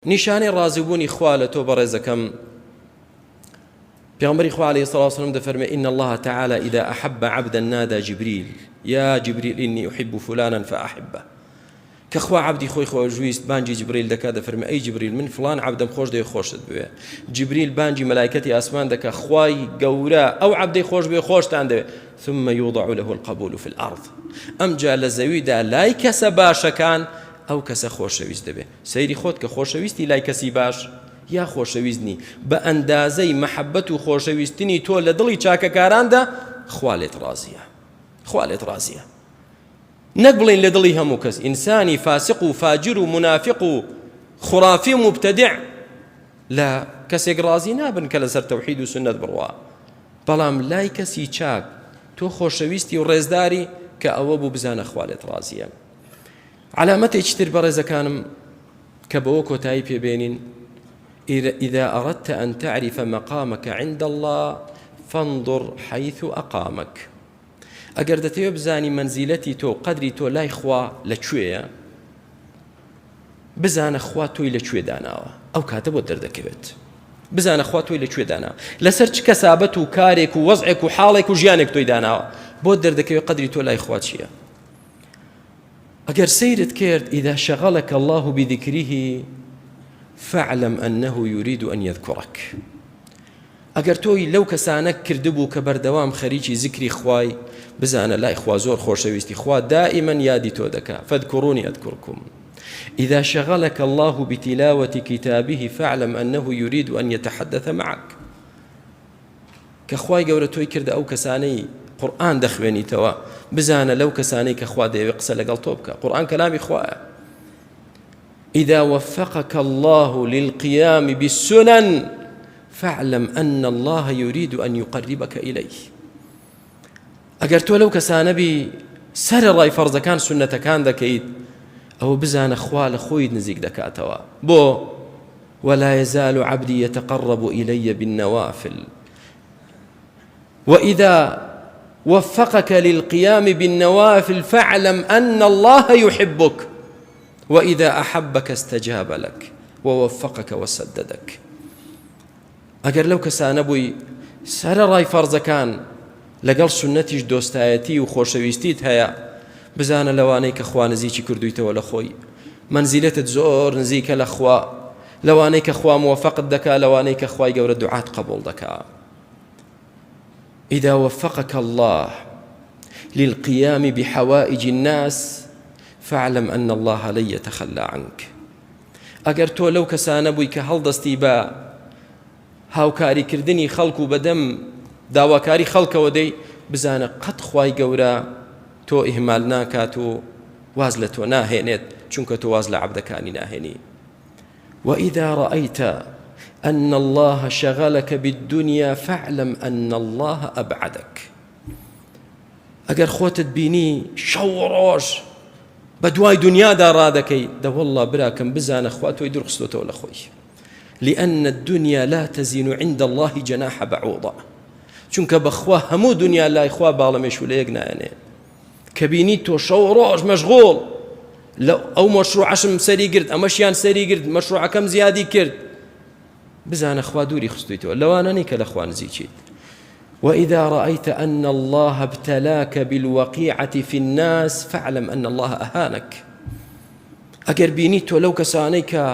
نیشانەی ڕازیبوونی خوا لە تۆ بەڕێزەکەم پێغەمبەری خوا علیه الصلاة والسلام دەفەرمێ إن الله تعالى إذا أحب عبدا نادى جبريل يا جبريل إني أحب فلانا فأحبه کە خوا عەبدی خۆی خۆشویست بانگی جبریل دەکات دەفەرمێ ئەی جبریل من فلان عەبدەم خۆش دەوێ خۆشت بوێ جبریل بانگی مەلایکەتی ئاسمان دەکا خوای گەورە ئەو عەبدەی خۆش بێ خۆشتان دەوێ ثم يوضع له القبول في الأرض ئەمجا لە زەویدا لای کەسە باشەکان ئەو کەسە خۆشەویست دەبێ سەیری خۆت کە خۆشەویستی لای کەسی باش یا خۆشەویست نی بە ئەندازەی مەحەبەت و خۆشەویستنی تۆ لە دڵی چاکەکاراندا خوا لێت ڕازیە خوا لێت ڕازیە نەک بڵێین لە دڵی هەموو کەس ئینسانی فاسق و فاجر و منافق و خرافی و مبتدع لە کەسێک ڕازی نابن کە لەسەر تەوحید و سنت بڕوا بەڵام لای کەسی چاک تۆ خۆشەویستی و ڕێزداری کە ئەوە بوو بزانە خوا لێت ڕازیە علامەتێکی تر بەڕێزەکانم کە بەوە کۆتایی پێبێنین إذا أردت أن تعرف مقامك عند الله فانظر حيث أقامك ئەگەر دەتەوێت بزانی مەنزیلەتی تۆ و قەدری تۆ لای خوا لە کوێیە بزانە خوا تۆی لە کوێ داناوە ئەو کاتە بۆ دەردەکەوێت بزانە خوا تۆی لە کوێ دانا لەسەر چ کەسابەت و کارێک و وەزعێک و حاڵێک و ژیانێک تۆی داناوە بۆ دەردەکەوێت قەدری تۆ لای خوا چییە ئەگەر سەیرت کرد إذا شغلك الله بذكره فاعلم أنه يريد أن يذكرك ئەگەر تۆی لەو کەسانە کردبوو کە بەردەوام خەریکی زیکری خوای بزانە لای خوا زۆر خۆشەویستی خوا دائما یادی تۆ دەکا فاذكروني أذكركم إذا شغلك الله بتلاوة كتابه فاعلم أنه يريد أن يتحدث معك کە خوای گەورە تۆی کردە ئەو کەسانەی قورئان دەخوێنیتەوە بزانە لەو کەسانەی کە خوا دەیەوێت قسە لەگەڵ تۆ بکە قورئان کەلامی خوایە إذا وفقك الله للقيام بالسنن فاعلم أن الله يريد أن يقربك إليه ئەگەر تۆ لەو کەسانە بی سەر ڕای فەرزەکان سنەتەکان دەکەیت ئەوە بزانە خوا لە خۆی نزیک دەکاتەوە بۆ ولا يزال عبدي يتقرب إلي بالنوافل وإذا وفقك للقيام بالنوافل فاعلم أن الله يحبك وإذا أحبك استجاب لك ووفقك وسددك ئەگەر لەو کەسانە بووی سەرەڕای فەرزەکان لەگەڵ سوننەتیش دۆستایەتی و خۆشەویستیت هەیە بزانە لەوانەی کە خوا نزیکی کردویتەوە لە خۆی مەنزیلەتت زۆر نزیکە لە خوا لەوانەی کە خوا موفقت دەکا لەوانەی کە خوای گەورە دوعات قبول دەکا إذا وفقك الله للقيام بحوائج الناس فاعلم أن الله لن يتخلى عنك ئەگەر تۆ لەو کەسانە بووی کە هەڵدەستی بە هاوکاریکردنی خەڵک و بەدەم داواکاری خەڵکەوە دەی بزانە قەت خوای گەورە تۆ ئیهمال ناکات و واز لە تۆ ناهێنێت چونکە تۆ واز لە عەبدەکانی ناهێنی وإذا رأيت أن الله شغلك بالدنيا فاعلم أن الله أبعدك ئەگەر خۆتت بینی شەو و ڕۆژ بە دوای دنیادا ڕادەکەی دەوەڵڵا براکەم بزانە خوا تۆی دوورخستۆتەوە لە خۆی لأن الدنيا لا تزين عند الله جناح بعوضة چونکە بەخوا هەموو دنیا لای خوا باڵە مێشولەیەک نایەنێ کە بینی تۆ شەو ڕۆژ مەشغوڵ لە ئەو مەشروعەشم سەری گرت ئەمەشیان سەری گرت مەشروعەکەم زیادی کرد بزانە خوا دووری خستویتەوە لەوانە نی کە لە خوا نزیکیت وإذا رأيت أن الله ابتلاك بالوقيعة في الناس فاعلم أن الله أهانك ئەگەر بینی تۆ لەو کەسانەی کە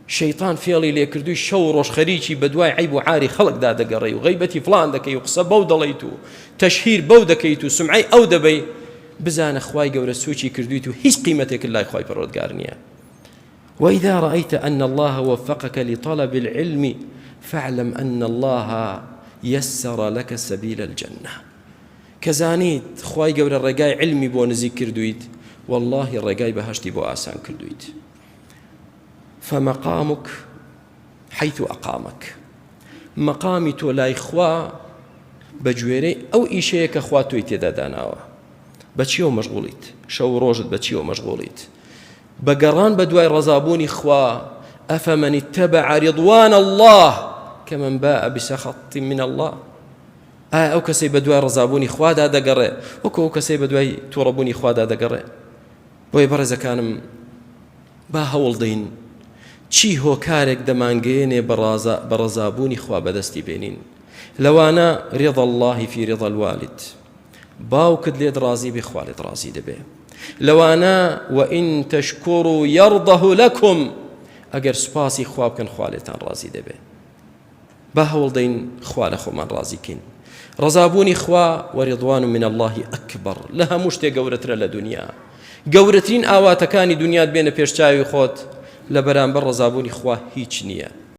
شەیتان فێڵی لێکردووی شەو ڕۆژ خەریکی بە دوای عیب و عاری خەڵکدا دەگەڕێی و غیبەتی فڵان دەکەی و قسە بەو دەڵێیت و تەشهیر بەو دەکەیت و سمعەی ئەو دەبەی بزانە خوای گەورە سوچی کردویت و هیچ قیمەتێکت لای خوای پەروەردگار نییە وإذا رأيت أن الله وفقك لطلب العلم فاعلم أن الله يسر لك سبيل الجنة کە زانیت خوای گەورە ڕێگای علمی بۆ نزیک کردویت واللهی ڕێگای بەهەشتی بۆ ئاسان کردویت فمقامك حيث أقامك مەقامی تۆ لای خوا بە گوێرەی ئەو ئیشەیە کە خوا تۆی تێدا داناوە بە چیەوە مەشغوڵیت شەو ڕۆژت بە چیەوە مەشغوڵیت بە گەڕان بە دوای ڕەزابوونی خوا أفمن اتبع رضوان الله كمن باء بسخط من الله ئایا ئەو کەسەی بە دوای ڕەزابوونی خوادا دەگەڕێ وەکو ئەو کەسەی بە دوای تووڕەبوونی خوادا دەگەڕێ بۆیە بەڕێزەکانم با هەوڵ دەین. چی هۆکارێک دەمانگەیەنێ بە ڕەزابوونی خوا بەدەستی بێنین؟ لەوانە رضا اللە فی رضا الوالد، باوکت لێت ڕازی بێ خوا لێت ڕازی دەبێ. لەوانە وئین تشکروا یرضه لکم، ئەگەر سوپاسی خوا بکەن خوا لێتان ڕازی دەبێ. با هەوڵدەین خوا لە خۆمان ڕازی کەین. ڕەزابوونی خوا ورضوان من اللە اکبر لە هەموو شتێک گەورەترە لە دنیا. گەورەترین ئاواتەکانی دنیات بێنە پێش چاوی خۆت لە بەرامبەر ڕەزابوونی خوا هیچ نییە.